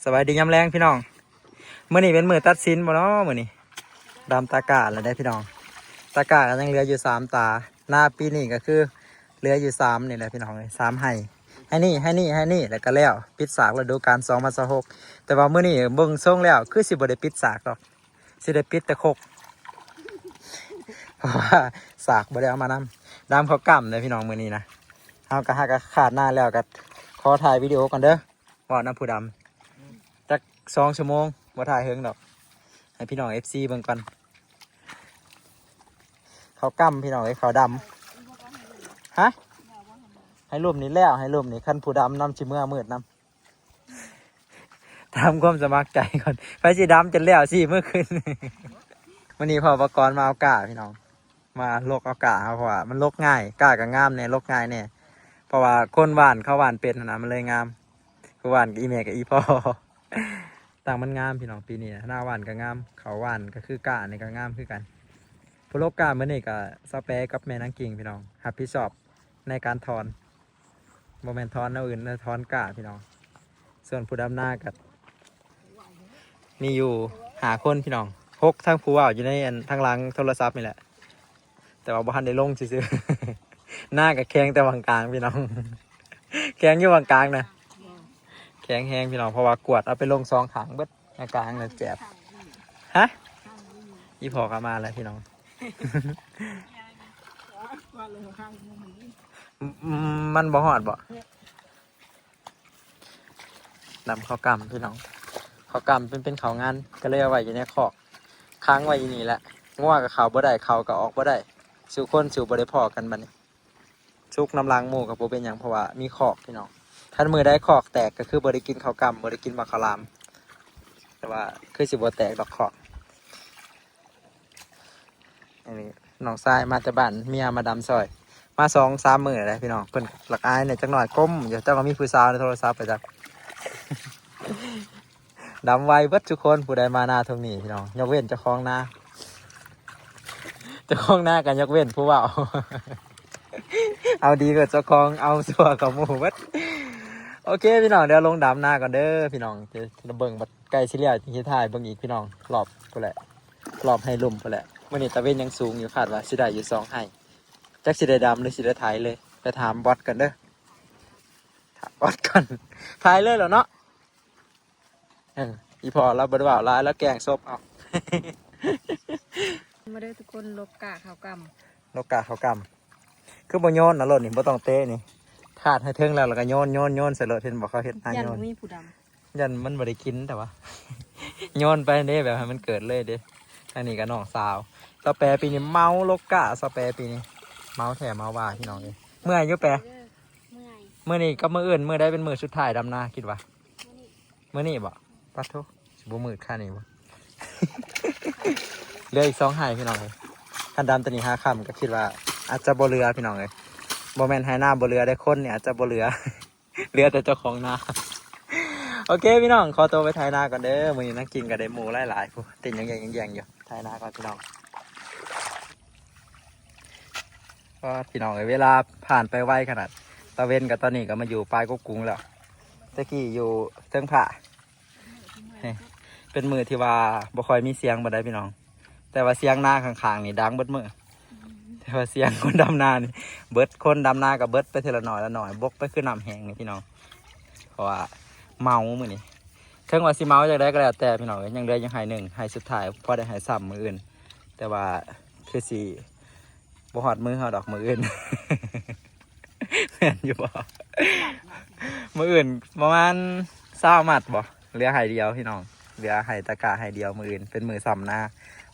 ສະບາຍດີຍາມແລງພີ່ນ້ອງ. ມື້ນີ້ເປັນມື້ຕັດສິນບໍ່ເນາະ? ມື້ນີ້ດຳຕາກ້າແລ້ວເດ້ພີ່ນ້ອງ. ຕາກ້າກໍຍັງເຫຼືອຢູ່ສາມຕາ. ນາປີນີ້ກໍຄືເຫຼືອຢູ່ສາມນີ້ແຫຼະພີ່ນ້ອງເອີຍ, ສາມໄຮ່. ໄຮ່ນີ້ ໄຮ່ນີ້ ໄຮ່ນີ້ ແລ້ວກໍແລ້ວ, ປິດສາກລະດູການສອງພັນຊາວຫົກ. ແຕ່ວ່າມື້ນີ້ເບິ່ງຊົງແລ້ວຄືຊິບໍ່ໄດ້ປິດສາກດອກ, ຊິໄດ້ປິດແຕ່ຄົກ ເພາະວ່າສາກບໍ່ໄດ້ເອົາມານຳ. ດຳເຂົ້າກ້ຳເດ້ພີ່ນ້ອງມື້ນີ້ນະ. ເຮົາກໍຫາກະຄາດນາແລ້ວ ກໍຂໍຖ່າຍວິດີໂອກ່ອນເດີ. ເວົ້ານຳຜູ້ດຳຈັກສອງຊົ່ວໂມງ, ບໍ່ຖ່າຍເຫິງດອກ, ໃຫ້ພີ່ນ້ອງເອັຟຊີເບິ່ງກ່ອນ. ເຂົ້າກ້ຳພີ່ນ້ອງເອີຍ, ເຂົ້າດຳ. ຮະ? ໃຫ້ລຸ່ມນີ້ແລ້ວ, ໃຫ້ລຸ່ມນີ້, ຄັນຜູ້ດຳນຳຊິເມືອມືດນຳ. ຕາມຄວາມສະໝັກໃຈກ່ອນ, ໃຜຊິດຳຈົນແລ້ວຊິມື້ຄືນ. ມື້ນີ້ພໍ່ປະກອນມາເອົາກ້າພີ່ນ້ອງ, ມາລົກເອົາກ້າເຮົາ ເພາະວ່າມັນລົກງ່າຍ, ກ້າກໍງາມແດ່ ລົກງ່າຍແດ່, ເພາະວ່າຄົນຫວ່ານເຂົາຫວ່ານເປັນຫັ້ນນະ ມັນເລີຍງາມ. ຜູ້ຫວ່ານກໍອີ່ແມ່ກັບອີ່ພໍ່. ຕ່າງມັນງາມພີ່ນ້ອງ, ປີນີ້ນາຫວ່ານກໍງາມ, ເຂົ້າຫວ່ານກໍຄື ກ້ານີ້ກໍງາມຄືກັນ. ຜູ້ລົກກ້າມື້ນີ້ກໍຊາວແປກັບແມ່ນາງກິ່ງພີ່ນ້ອງ, ຮັບຜິດຊອບໃນການຖອນ, ບໍ່ແມ່ນຖອນແນວອື່ນນະ, ຖອນກ້າພີ່ນ້ອງ. ສ່ວນຜູ້ດຳນາກໍມີຢູ່ຫ້າຄົນພີ່ນ້ອງ, ຫົກທັງຜູ້ເວົ້າຢູ່ໃນອັນທາງຫຼັງໂທລະສັບນີ້ແຫຼະ. ແຕ່ວ່າບໍ່ທັນໄດ້ລົງຊື່ໆ. ນາກໍແຂງແຕ່ຫວ່າງກາງພີ່ນ້ອງ, ແຂງຢູ່ຫວ່າງກາງນະ, ແຂງແຮງພີ່ນ້ອງ, ເພາະວ່າກວດເອົາໄປລົງສອງຂ້າງເບິດ, ຫວ່າງກາງນະແຈບ. ຮະ? ອີ່ພໍ່ກໍມາແລ້ວພີ່ນ້ອງ. ອືມ ມັນບໍ່ຮອດບໍ່? ດຳເຂົ້າກ້ຳພີ່ນ້ອງ, ເຂົ້າກ້ຳເປັນ ເປັນເຂົ້າງານ ກໍເລີຍເອົາໄວ້ຢູ່ໃນຄອກ, ຂັງໄວ້ຢູ່ນີ້ແຫຼະ. ງົວກໍເຂົ້າບໍ່ໄດ້, ເຂົ້າກໍອອກບໍ່ໄດ້, ສູ່ຄົນສູ່ບໍ່ໄດ້ພໍ້ກັນບັດນີ້. ສຸກນຳຫຼັງໝູ່ກໍບໍ່ເປັນຫຍັງ ເພາະວ່າມີຄອກພີ່ນ້ອງ. ຄັນມື້ໃດຄອກແຕກກໍຄືບໍ່ໄດ້ກິນເຂົ້າກ້ຳ, ບໍ່ໄດ້ກິນໝາກເຂົ້າຫຼາມ, ແຕ່ວ່າຄືຊິບໍ່ແຕກດອກຄອກ. ອັນນີ້ນ້ອງຊາຍມາແຕ່ບ້ານ, ເມຍມາດຳຊ່ອຍ, ມາສອງສາມມື້ແລ້ວພີ່ນ້ອງ. ເພິ່ນລະອາຍແດ່ຈັກໜ້ອຍ, ກົ້ມຢູ່, ເຈົ້າກໍມີຜູ້ສາວໃນໂທລະສັບໄປຈັກ. ດຳໄວເບິດທຸກຄົນ ຜູ້ໃດມານາທົ່ງນີ້ພີ່ນ້ອງ, ຍົກເວັ້ນເຈົ້າຂອງນາ, ເຈົ້າຂອງນາກໍຍົກເວັ້ນຜູ້ເວົ້າ. ເອົາດີກວ່າເຈົ້າຂອງ, ເອົາຊົ່ວກວ່າໝູ່ເບິດ. ໂອເຄພີ່ນ້ອງ, ດຽວລົງດຳນາກ່ອນເດີພີ່ນ້ອງ, ຈະເບິ່ງບັດໃກ້ຊິແລ້ວ ຈຶ່ງຊິຖ່າຍເບິ່ງອີກພີ່ນ້ອງ, ລອບພຸ້ນແຫຼະ, ລອບໄຮ່ລຸ່ມພຸ້ນແຫຼະ. ມື້ນີ້ຕາເວັນຍັງສູງຢູ່, ຄາດວ່າຊິໄດ້ຢູ່ສອງໄຮ່, ຈັກຊິໄດ້ດຳ ຫຼື ຊິໄດ້ໄຖເລີຍ. ໄປຖາມບອດກ່ອນເດີ, ຖາມບອດກ່ອນ, ຖ່າຍເລີຍແຫຼະເນາະ. ເອີ ອີ່ພໍ່ລາວບໍ່ໄດ້ເວົ້າຫຼາຍ, ລາວແກ້ງສົບເອົາ. ມາເດີທຸກຄົນ, ລົກກ້າເຂົ້າກ້ຳ, ລົກກ້າເຂົ້າກ້ຳ. ຄືບໍ່ໂຍນນະລົດນີ້, ບໍ່ຕ້ອງເຕະນີ້, ຄາດໃຫ້ເຖິງແລ້ວ ແລ້ວກໍໂຍນ ໂຍນ ໂຍນໃສ່ລົດ. ເຫັນບໍ່ ເຂົາເຮັດນາໂຍນ. ຢ້ານບໍ່ມີຜູ້ດຳ, ຢ້ານມັນບໍ່ໄດ້ກິນ, ແຕ່ວ່າໂຍນໄປເດ້, ແບບໃຫ້ມັນເກີດເລີຍເດ້. ອັນນີ້ກໍນ້ອງສາວ ສາວແປປີນີ້ເມົາລົກກ້າ, ສາວແປປີນີ້ເມົາແທ້ເມົາວ່າພີ່ນ້ອງເອີຍ. ເມື່ອຍຢູ່ແປ? ເມື່ອຍ. ມື້ນີ້ກັບມື້ອື່ນ, ມື້ໃດເປັນມື້ສຸດທ້າຍດຳນາ ຄິດວ່າ? ມື້ນີ້. ມື້ນີ້ບໍ່? ປາດໂທ, ຊິບໍ່ມືດຂະໜາດນີ້ບໍ່? ເຫຼືອອີກສອງໄຮ່ພີ່ນ້ອງເອີຍ. ຄັນດຳຕອນນີ້ຫາຄ່ຳກໍຄິດວ່າອາດຈະບໍ່ເຫຼືອພີ່ນ້ອງເອີຍ. ບໍ່ແມ່ນໄຮ່ນາບໍ່ເຫຼືອເດ້, ຄົນນີ້ອາດຈະບໍ່ເຫຼືອ, ເຫຼືອແຕ່ເຈົ້າຂອງນາ. ໂອເຄພີ່ນ້ອງ, ຂໍຕົວໄປໄຖນາກ່ອນເດີ. ມື້ນີ້ນາງກິ່ງກໍໄດ້ໝູ່ຫຼາຍໆ ພຸ້ນ, ເຕັ້ນແຍ່ງໆຢູ່. ໄຖນາກ່ອນພີ່ນ້ອງ. ປາດ ພີ່ນ້ອງເອີຍ, ເວລາຜ່ານໄປໄວຂະໜາດ. ຕາເວັນກໍຕອນນີ້ກໍມາຢູ່ປາຍກົກກຸງແລ້ວ, ແຕ່ກີ້ຢູ່ເທິງຜາ. ເປັນມື້ທີ່ວ່າບໍ່ຄ່ອຍມີສຽງປານໃດພີ່ນ້ອງ, ແຕ່ວ່າສຽງນາຂ້າງໆນີ້ດັງເບິດມື້, ແຕ່ວ່າສຽງຄົນດຳນານີ້ເບິດ, ຄົນດຳນາກໍເບິດໄປເທື່ອລະໜ້ອຍລະໜ້ອຍ, ບົກໄປຄືນ້ຳແຫ້ງນີ້ພີ່ນ້ອງ. ເພາະວ່າເມົາມື້ນີ້, ເຖິງວ່າຊິເມົາຈັ່ງໃດກໍແລ້ວແຕ່ພີ່ນ້ອງເອີຍ, ຍັງເຫຼືອຢູ່ໄຮ່ໜຶ່ງ, ໄຮ່ສຸດທ້າຍ ພໍໄດ້ໄຫ້ຊ້ຳມື້ອື່ນ, ແຕ່ວ່າຄືຊິ ບໍ່ຮອດມື້ເຮົາດອກມື້ອື່ນ. ແມ່ນຢູ່ບໍ່? ມື້ອື່ນປະມານຊາວມັດບໍ່? ເຫຼືອໄຮ່ດຽວພີ່ນ້ອງ, ເຫຼືອໄຮ່ຕາກ້າໄຮ່ດຽວ. ມື້ອື່ນເປັນມື້ຊ້ຳນາ,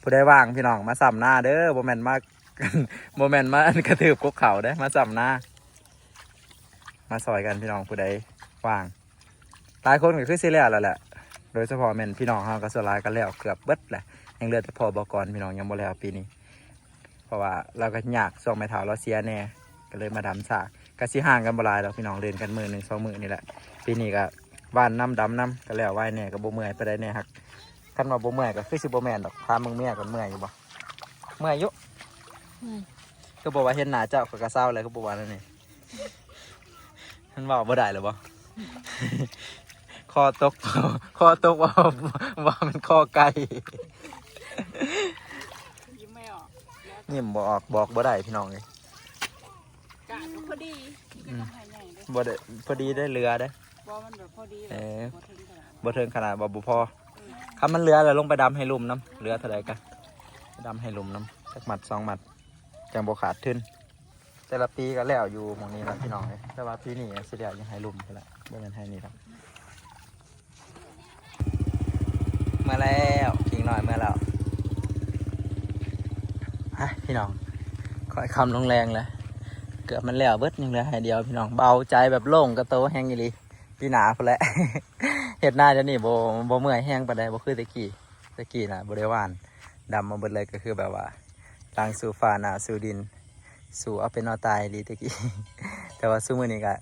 ຜູ້ໃດວ່າງພີ່ນ້ອງມາຊ້ຳນາເດີ, ບໍ່ແມ່ນມາ ບໍ່ແມ່ນມາອັນກະຖືບກົກເຂົ້າເດ້, ມາຊ້ຳນາ, ມາຊ່ອຍກັນພີ່ນ້ອງ ຜູ້ໃດວ່າງ. ຫຼາຍຄົນກໍຄືຊິແລ້ວແລ້ວແຫຼະ, ໂດຍສະເພາະແມ່ນພີ່ນ້ອງເຮົາກໍສ່ວນຫຼາຍກໍແລ້ວເກືອບເບິດແຫຼະ, ຍັງເຫຼືອແຕ່ພໍ່ບໍ່ກ່ອນພີ່ນ້ອງ ຍັງບໍ່ແລ້ວປີນີ້, ເພາະວ່າລາວກໍຍາກ ຊ່ວງແມ່ເຖົ້າລາວເສຍແດ່ ກໍເລີຍມາດຳຊ້າ. ກໍຊິຫ່າງກັນບໍ່ຫຼາຍດອກພີ່ນ້ອງ, ຫຼິ້ນກັນມື້ໜຶ່ງສອງມື້ນີ້ແຫຼະ. ປີນີ້ກໍຫວ່ານນຳ ດຳນຳ ກໍແລ້ວໄວແດ່, ກໍບໍ່ເມື່ອຍປານໃດແດ່. ຫາກຄັນວ່າບໍ່ເມື່ອຍກໍຄືຊິບໍ່ແມ່ນດອກ, ຖາມເບິ່ງເມຍກ່ອນ ເມື່ອຍຢູ່ບໍ່? ເມື່ອຍຢູ່. ອືມ ຄືບໍ່ວ່າເຫັນໜ້າເຈົ້າ ຂ້ອຍກໍເຊົາແລ້ວ, ຄືບໍ່ວ່າແນວນີ້? ມັນເວົ້າບໍ່ໄດ້ແລ້ວບໍ່? ຂ ຄໍຕົກ ຄໍຕົກ ວ່າ ວ່າມັນຄໍໄກ່. ຍິ້ມບໍ່ອອກ ຍິ້ມບໍ່ອອກ ບອກບໍ່ໄດ້ພີ່ນ້ອງເອີຍ. ກະກໍພໍດີ ອືມ ກໍຍັງໃຫ້ໃຫຍ່ເດ້ ບໍ່ໄດ້ ພໍດີໄດ້ເຫຼືອເດ້. ບໍ່ ມັນແບບພໍດີ ເອີ ແບບບໍ່ເຖິງຂະໜາດ ບໍ່ເຖິງຂະໜາດວ່າບໍ່ພໍ. ເອີ ຄັນມັນເຫຼືອແລ້ວລົງໄປດຳໃຫ້ລຸ່ມນຳ ເຫຼືອເທົ່າໃດກະດຳໃຫ້ລຸ່ມນຳ ຈັກມັດສອງມັດ ຈັ່ງບໍ່ຂາດທຶນ. ແຕ່ລະປີກໍແລ້ວຢູ່ໝ່ອງນີ້ລະພີ່ນ້ອງເອີຍ ແຕ່ວ່າປີນີ້ຊິແລ້ວຢູ່ໄຮ່ລຸ່ມພຸ້ນລະ ບໍ່ແມ່ນໄຮ່ນີ້ດອກ. ເມືອແລ້ວ ກິ່ງນ້ອຍເມືອແລ້ວ. ຮະ ພີ່ນ້ອງ ຄ່ອຍຄ່ຳລົງແລງແລ້ວ ເກືອບມັນແລ້ວເບິດ ຍັງເຫຼືອໄຮ່ດຽວພີ່ນ້ອງ. ເບົາໃຈແບບໂລ່ງກະໂຕແຮງອີ່ຫຼີ ປີໜ້າພຸ້ນແຫຼະ. ເຮັດນາດຽວນີ້ບໍ່ ບໍ່ເມື່ອຍແຮງປານໃດ ບໍ່ຄືແຕ່ກີ້. ແຕ່ກີ້ນະບໍ່ໄດ້ຫວ່ານ ດຳມາເບິດເລີຍ ກໍຄືແບບວ່າຫຼັງສູ້ຟ້າໜ້າສູ້ດິນ ສູ້ເອົາເປັນເອົາຕາຍອີ່ຫຼີແຕ່ກີ້. ແຕ່ວ່າຊຸມື້ນີ້ກະ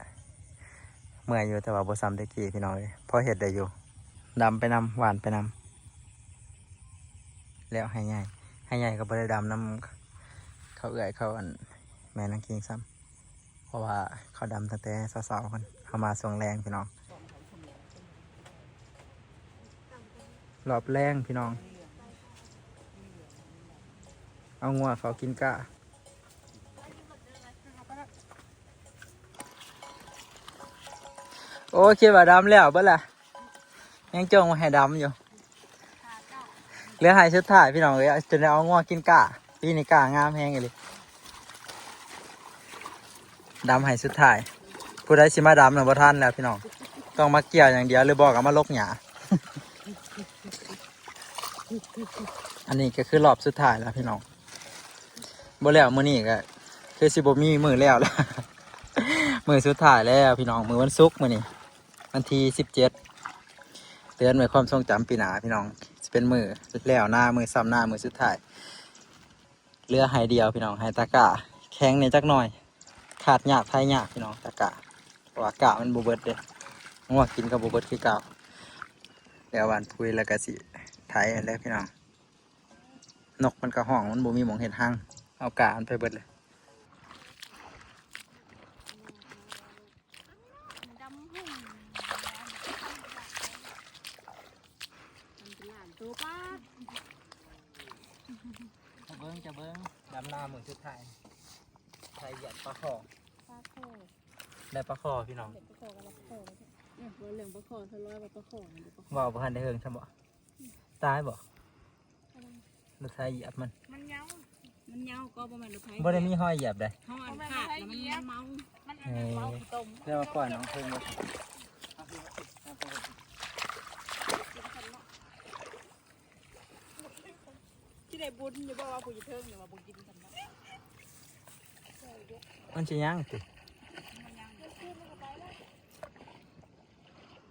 ເມື່ອຍຢູ່ ແຕ່ວ່າບໍ່ສ່ຳແຕ່ກີ້ພີ່ນ້ອງເອີຍ ພໍເຮັດໄດ້ຢູ່ ດຳໄປນຳ ຫວ່ານໄປນຳ. ແລ້ວໄຮ່ໃຫຍ່ ໄຮ່ໃຫຍ່ກໍບໍ່ໄດ້ດຳນຳເຂົາເອື້ອຍເຂົາ ອັນແມ່ນາງກິ່ງຊ້ຳ ເພາະວ່າເຂົາດຳຕັ້ງແຕ່ເຊົ້າໆ ເພິ່ນ ເຮົາມາຊ່ວງແລງພີ່ນ້ອງ. ຮອບແລງພີ່ນ້ອງ ເອົາງົວເຂົ້າກິນກ້າ. ໂອ້ ຄິດວ່າດຳແລ້ວເບິດລະ ຍັງຈົ່ງໄວ້ໃຫ້ດຳຢູ່. ເຫຼືອໄຮ່ສຸດທ້າຍພີ່ນ້ອງເອີຍ ຈົນໄດ້ເອົາງົວກິນກ້າ. ປີນີ້ກ້າງາມແຮງອີ່ຫຼີ ດຳໄຮ່ສຸດທ້າຍ. ຜູ້ໃດຊິມາດຳນະບໍ່ທັນແລ້ວພີ່ນ້ອງ ຕ້ອງມາກ່ຽວຢ່າງດຽວ ຫຼືບໍ່ກໍມາລົກຫຍ້າ. ອັນນີ້ກໍຄືຮອບສຸດທ້າຍແລ້ວພີ່ນ້ອງ ບໍ່ແລ້ວມື້ນີ້ກໍຄືຊິບໍ່ມີມື້ແລ້ວລະ. ມື້ສຸດທ້າຍແລ້ວພີ່ນ້ອງ ມື້ວັນສຸກມື້ນີ້ ວັນທີສິບເຈັດ ເຕືອນໄວ້ຄວາມຊົງຈຳປີໜ້າພີ່ນ້ອງ ຊິເປັນມື້ແລ້ວນາ ມື້ຊ້ຳນາ ມື້ສຸດທ້າຍ. ເຫຼືອໄຮ່ດຽວພີ່ນ້ອງ ໄຮ່ຕາກ້າ ແຂງແດ່ຈັກໜ່ອຍ ຂາດຍາກໄຖຍາກພີ່ນ້ອງ ຕາກ້າ ເພາະວ່າກ້າມັນບໍ່ເບິດເດ້ ງົວກິນກໍບໍ່ເບິດຄືເກົ່າ. ແລ້ວຫວ່ານປຸ໋ຍແລ້ວກໍຊິໄຖຫັ້ນແຫຼະພີ່ນ້ອງ. ນົກມັນກໍຮ້ອງ ມັນບໍ່ມີໝ່ອງເຮັດຮັງ ເອົາກ້າມັນໄປເບິດເລີຍ. ເບິ່ງ ຈະເບິ່ງ ດຳນາມື້ສຸດທ້າຍ ໄຖຢຽບປາຄໍ່ ປາຄໍ່ ໄດ້ປາຄໍ່ພີ່ນ້ອງ ໄດ້ປາຄໍ່ກັບປາຄໍ່. ເອີ ເວົ້າເລື່ອງປາຄໍ່ ສະລອຍວ່າປາຄໍ່ນັ້ນ ເວົ້າບໍ່ທັນໄດ້ເຮິງຊ້ຳບໍ ຕາຍບໍ? ລົດໄຖຢຽບມັນ ມັນເຍົາ ມັນເຍົາກໍບໍ່ແມ່ນລົດໄຖ ບໍ່ໄດ້ມີຮອຍຢຽບໃດ ເຮົາອັນຂາດແລ້ວມັນເມົາ ມັນເມົາຂີ້ຕົມ. ແຕ່ວ່າກ່ອນນ້ອງເພິ່ນ ຊິໄດ້ບຸນຢູ່ບໍ່ວ່າຜູ້ຢູ່ເທິງນີ້ວ່າບໍ່ກິນກັນເນາະ ມັນຊິຍັງຕິ ມັນຍັງ ໄປເລີຍ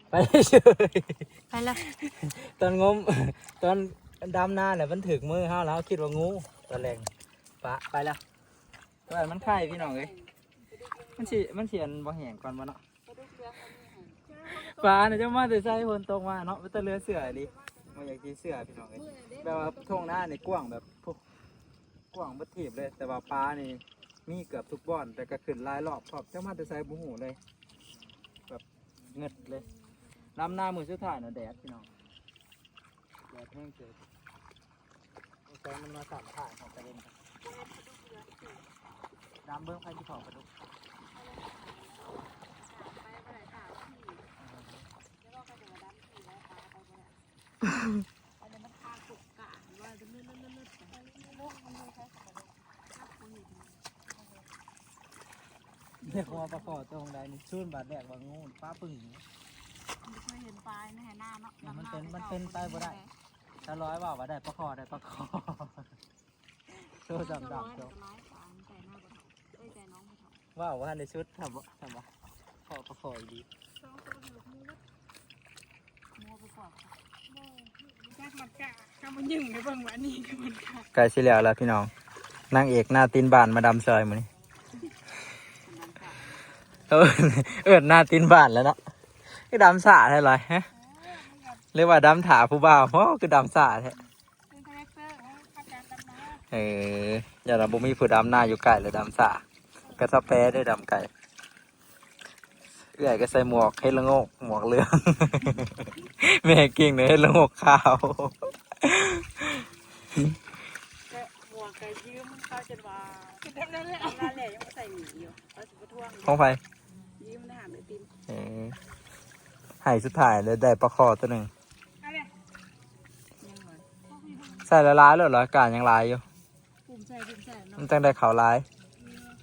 ໄປລະ ຕອນງົມ ຕອນດຳນາແຫຼະ ມັນຖືກມືເຮົາແລ້ວ ເຮົາຄິດວ່າງູ ຕອນແລກ ປະ ໄປແລ້ວ. ແຕ່ວ່າມັນໄຂ່ພີ່ນ້ອງເອີຍ ມັນຊິ ມັນຊິອັນບໍ່ແຫ້ງກ່ອນບໍ່ເນາະ. ປານະຈະມາແຕ່ໃສ ຝົນຕົກມາເນາະ ເປັນຕາເຫຼືອເຊື່ອອີ່ຫຼີ ບໍ່ຢາກຊິເຊື່ອພີ່ນ້ອງເອີຍ. ແບບວ່າທົ່ງນານີ້ກວ້າງແບບ ກວ້າງເບິດທີບເລີຍ ແຕ່ວ່າປານີ້ມີເກືອບທຸກບ່ອນ ແຕ່ກໍຂຶ້ນຫຼາຍຮອບພ້ອມ ຈັກມາແຕ່ໃສບໍ່ຮູ້ເລີຍ ແບບເງິດເລີຍ. ດຳນາມື້ສຸດທ້າຍນະ ແດດພີ່ນ້ອງ ແດດແຮງເກີນ ແສງມັນມາສາມທາງຂອງກະເດັນ ດຳເບິ່ງໃຜຊິເຂົ້າປາດຸກ ຮຽກວ່າປາຄໍ່ຕົວໃດນີ້ ຊູນບາດແລກວ່າງູ ປາປຶ້ງ. ບໍ່ເຄີຍເຫັນປາໃນໄຮ່ນາເນາະ ມັນເປັນ ມັນເປັນໄປບໍ່ໄດ້. ສາວລອຍເວົ້າວ່າໄດ້ປາຄໍ່ ໄດ້ປາຄໍ່ ໂຊຊ້ຳດຳໂຊ ເວົ້າບໍ່ທັນໄດ້ສຸດ ຖ້າບໍ່ ຖ້າບໍ່ພໍປາຄໍ່ອີ່ດີ ຈັກມັນກະ ຄຳມັນຍຶ່ງໄດ້ເບິ່ງວ່າອັນນີ້ຄືມັນກະ ໃກ້ຊິແລ້ວແລ້ວພີ່ນ້ອງ ນາງເອກໜ້າຕີນບານມາດຳຊ່ອຍມື້ນີ້ ເອີ້ນ ເອີ້ນໜ້າຕີນບານແລ້ວເນາະ ຄືດຳຊ້າແທ້ລອຍ ຮະ ຫຼືວ່າດຳຖ້າຜູ້ບ່າວ ໂອ້ ຄືດຳຊ້າແທ້. ເອີ ຢ້ານວ່າບໍ່ມີຜູ້ດຳນາຢູ່ໃກ້ ແລ້ວດຳຊ້າ ກະສະແປເດ້ດຳໄກ. ເອື້ອຍກໍໃສ່ໝວກເຫັດລະໂງກ ໝວກເຫຼືອງ ແມ່ກິ້ງເຫັດລະໂງກຂາວ ກໍໝວກກໍຢືມເຂົາຈົນວ່າ ເຮັດແນວນັ້ນແຫຼະ ເອົາງານແຫຼະ ຍັງບໍ່ໃສ່ໜີຢູ່ ເຂົາຊິບໍ່ທວງ ຂອງໃຜ? ຢືມທະຫານໄອຕິມ ເອີ ໃຫ້ສຸດທ້າຍໄດ້ ໄດ້ປາຄໍຕົວໜຶ່ງ ໃສ່ຫຼາຍໆໂລດ ລະການຍັງຫຼາຍຢູ່ ພູມໃຈ ພູມໃຈເນາະ ມັນຈັ່ງໄດ້ເຂົ້າຫຼາຍ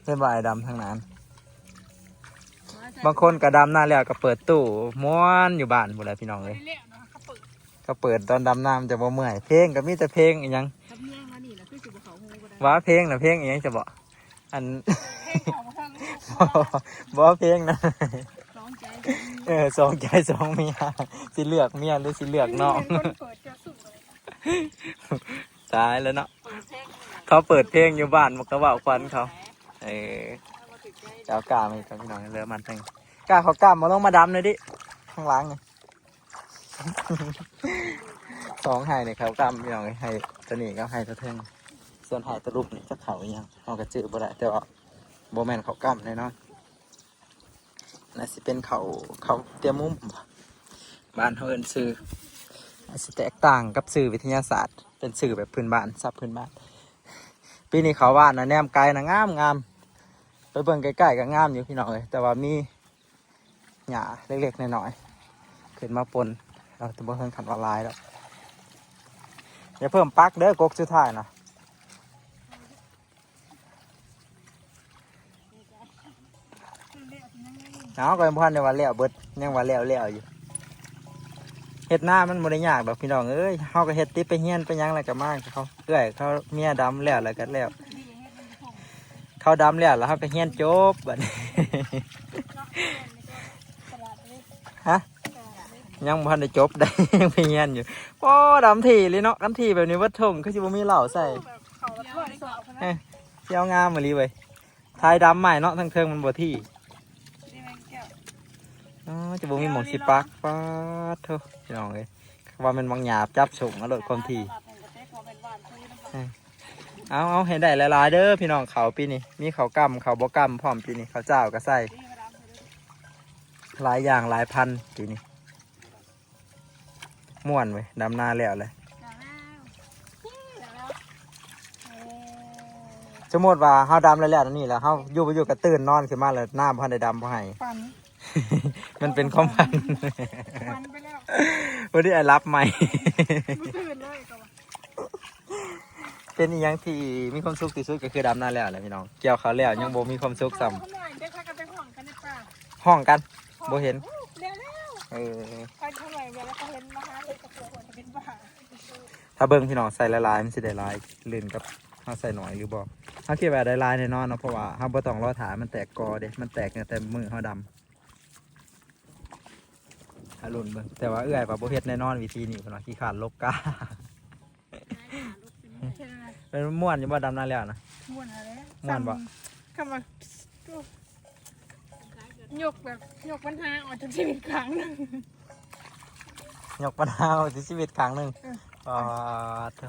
ເຫັນບໍ່ ອ້າຍດຳທາງນັ້ນ ບາງຄົນກໍດຳນາແລ້ວກໍເປີດຕູ້ມ່ວນຢູ່ບ້ານພຸ້ນແຫຼະພີ່ນ້ອງເອີຍ ເຂົາເປີດຕອນດຳນາມັນຈະບໍ່ເມື່ອຍ ເພງກໍມີແຕ່ເພງອີຫຍັງ ວ່າເພງນະ ເພງອີຫຍັງຈະເບາະ ອັນ ບໍ່ ເພງນະ ເອີ ສອງໃຈສອງເມຍ ຊິເລືອກເມຍຫຼືຊິເລືອກນ້ອງ ຕາຍແລ້ວເນາະ ເຂົາເປີດເພງຢູ່ບ້ານ ມັນກໍເວົ້າຄວັນເຂົາ ເອີ ເອົາກ້າມາອີກ ພີ່ນ້ອງ ເຫຼືອມັດໜຶ່ງ ກ້າເຂົ້າກ້າມມາ ລົງມາດຳໜ່ອຍດິ ຂ້າງຫຼັງນີ້ ສອງໄຮ່ນີ້ເຂົ້າກ້າມ ພີ່ນ້ອງເອີຍ ໄຮ່ຕົວນີ້ກັບໄຮ່ຕົວເທິງ ສ່ວນໄຮ່ຕົວລຸ່ມນີ້ຈັກເຂົ້າອີຫຍັງ ເຮົາກໍຈື່ບໍ່ໄດ້ ແຕ່ວ່າບໍ່ແມ່ນເຂົ້າກ້າມແນ່ນອນ. ໜ້າຊິເປັນເຂົ້າ ເຂົ້າຕຽມມຸມ ບ້ານເຮົາເອີ້ນຊື່ ອາດຊິແຕກຕ່າງກັບຊື່ວິທະຍາສາດ ເປັນຊື່ແບບພື້ນບ້ານ ສັບພື້ນບ້ານ. ປີນີ້ເຂົ້າຫວ່ານນະ ແນມໄກນະ ງາມໆ ໄປເບິ່ງໃກ້ໆກໍງາມຢູ່ພີ່ນ້ອງເອີຍ ແຕ່ວ່າມີຫຍ້າເລັກໆນ້ອຍໆຂຶ້ນມາປົນ ເອົາແຕ່ບໍ່ເຖິງຂັ້ນວ່າຫຼາຍດອກ. ຢ່າເພີ່ມປັກເດີ ກົກສຸດທ້າຍນະ. ເອົາ ກໍຍັງບໍ່ທັນໄດ້ວ່າແລ້ວເບິດ ຍັງວ່າແລ້ວໆຢູ່. ເຮັດນາມັນບໍ່ໄດ້ຍາກດອກພີ່ນ້ອງເອີຍ ເຮົາກໍເຮັດຕິ ໄປຮຽນໄປຫຍັງແລ້ວກໍມາ ເຂົາ ເອື້ອຍເຂົາເມຍດຳແລ້ວ ແລ້ວກໍແລ້ວ ເຂົາດຳແລ້ວ ແລ້ວເຮົາກໍຮຽນຈົບບັດນີ້ ຮະ ຍັງບໍ່ທັນໄດ້ຈົບໄດ໋ ຍັງໄປຮຽນຢູ່. ໂອ້ ດຳຖີ່ເລີຍເນາະ ຄັນຖີ່ແບບນີ້ເບິດທົ່ງ ຄືຊິບໍ່ມີເຫຼົ້າໃສ່ ເອີ ຊິເອົາງາມອີ່ຫຼີເວີຍ. ຖ່າຍດຳໃໝ່ເນາະ ທາງເທິງມັນບໍ່ຖີ່ ອໍ ຈະບໍ່ມີໝ່ອງຊິປັກ. ປາດໂທ້ ພີ່ນ້ອງເອີຍ ວ່າແມ່ນບັກຫຍ້າຈັບສົ່ງເອົາໂລດຄວາມຖີ່. ເອີ ເອົາ ເອົາໃຫ້ໄດ້ຫຼາຍໆເດີພີ່ນ້ອງ ເຂົ້າປີນີ້ ມີເຂົ້າກ້ຳ ເຂົ້າບໍ່ກ້ຳພ້ອມປີນີ້ ເຂົ້າຈ້າວກໍໃສ່ ຫຼາຍຢ່າງຫຼາຍພັນປີນີ້. ມ່ວນເວີຍ ດຳນາແລ້ວແຫຼະ. ສົມມຸດວ່າເຮົາດຳແລ້ວໆ ອັນນີ້ແລ້ວ ເຮົາຢູ່ບໍ່ຢູ່ກໍຕື່ນນອນຂຶ້ນມາແລ້ວ ນາບໍ່ທັນໄດ້ດຳບໍ່ໃຫ້ ມັນເປັນຄວາມຝັນ ຝັນໄປແລ້ວ ວັນນີ້ໄອ້ຫຼັບໃໝ່ ບໍ່ຕື່ນເລີຍກໍວ່າ ເປັນອີ່ຫຍັງທີ່ມີຄວາມສຸກທີ່ສຸດກໍຄືດຳນາແລ້ວແຫຼະພີ່ນ້ອງ ກ່ຽວເຂົ້າແລ້ວຍັງບໍ່ມີຄວາມສຸກຊ້ຳ. ຮ້ອງກັນ ບໍ່ເຫັນ ເອີ ຖ້າເບິ່ງພີ່ນ້ອງ ໃສ່ຫຼາຍໆ ມັນຊິໄດ້ຫຼາຍ ຫຼິ້ນກັບເຮົາໃສ່ໜ້ອຍຫຼືບໍ່. ເຮົາຄິດວ່າໄດ້ຫຼາຍແນ່ນອນເນາະ ເພາະວ່າເຮົາບໍ່ຕ້ອງລໍຖ້າໃຫ້ມັນແຕກກໍເດ້ ມັນແຕກຕັ້ງແຕ່ມື້ເຮົາດຳ. ຖ້າລຸ້ນເບິ່ງ ແຕ່ວ່າເອື້ອຍວ່າບໍ່ເຮັດແນ່ນອນວິທີນີ້ ເພິ່ນວ່າຂີ້ຄ້ານລົກກ້າ. ເປັນມ່ວນຢູ່ບໍ່ ດຳນາແລ້ວນະ? ມ່ວນຫັ້ນແຫຼະ ມ່ວນບໍ່? ຄຳວ່າ ຍົກແບບ ຍົກບັນຫາອອກຈາກຊີວິດຄັ້ງໜຶ່ງ ຍົກບັນຫາອອກຈາກຊີວິດຄັ້ງໜຶ່ງ. ເອີ ປາດໂທ້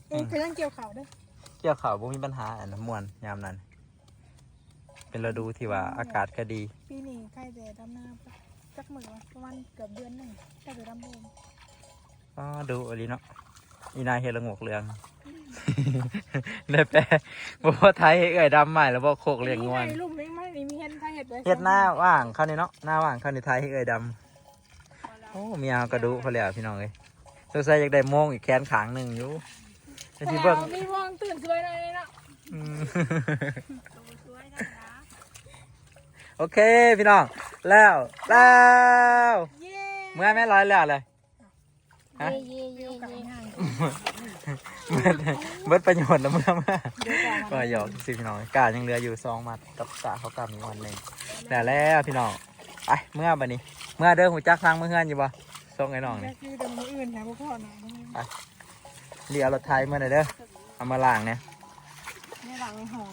ເອີ ກໍຍັງກ່ຽວເຂົ້າເດ້ ກ່ຽວເຂົ້າບໍ່ມີບັນຫາ ອັນມ່ວນຍາມນັ້ນ ເປັນລະດູທີ່ວ່າອາກາດກໍດີ. ປີນີ້ໃກ້ແຕ່ດຳນາ ຈັກມື້ວະ ປະມານເກືອບເດືອນໜຶ່ງ ໃກ້ແຕ່ດຳໂຮມ. ອໍ ດຸອີ່ຫຼີເນາະ ອີນາເຮັດລະໂງກເຫຼືອງ ໄດ້ແປ ບໍ່ພໍໄຖໃຫ້ເອື້ອຍດຳໃໝ່ແລ້ວບໍ່ ໂຄກລ້ຽງງົວ ເຮັດນາວ່າງເຂົານີ້ເນາະ ນາວ່າງເຂົານີ້ ໄຖໃຫ້ເອື້ອຍດຳ. ໂອ້ ເມຍເຮົາກະດຸພໍແລ້ວພີ່ນ້ອງເອີຍ ສົງໄສຢາກໄດ້ໂມງອີກແຂນຂ້າງໜຶ່ງຢູ່ ຊິເບິ່ງ ມີໂມງຕື່ນສວຍໜ້ອຍເນາະ. ອືມ ໂອເຄພີ່ນ້ອງ ແລ້ວ ແລ້ວ ເມື່ອແມ່ນຫຼາຍແລ້ວເລີຍ. ຮະ ເຢ້ ເຢ້ ເຢ້ ເບິດ ເບິດປະໂຫຍດແລ້ວ ເມື່ອ ເມື່ອ ວ່າຫຍອກຊື່ພີ່ນ້ອງ ກ້າຍັງເຫຼືອຢູ່ສອງມັດ ກັບກ້າເຂົ້າກ້າມີອັນໜຶ່ງ ແລ້ວແລ້ວພີ່ນ້ອງ. ໄປ ເມື່ອບັດນີ້ ເມື່ອເດີ ຮູ້ຈັກທາງເມືອເຮືອນຢູ່ບໍ່? ສົ່ງໄອ້ນ້ອງນີ້ ແຕ່ຄືແຕ່ມື້ອື່ນນະ ບໍ່ພໍນະ ໄປ ລີ້ເອົາລົດໄຖເມືອແດ່ເດີ ເອົາມາລ້າງແດ່ ໃນຫຼັງໃນຫ້ອງ.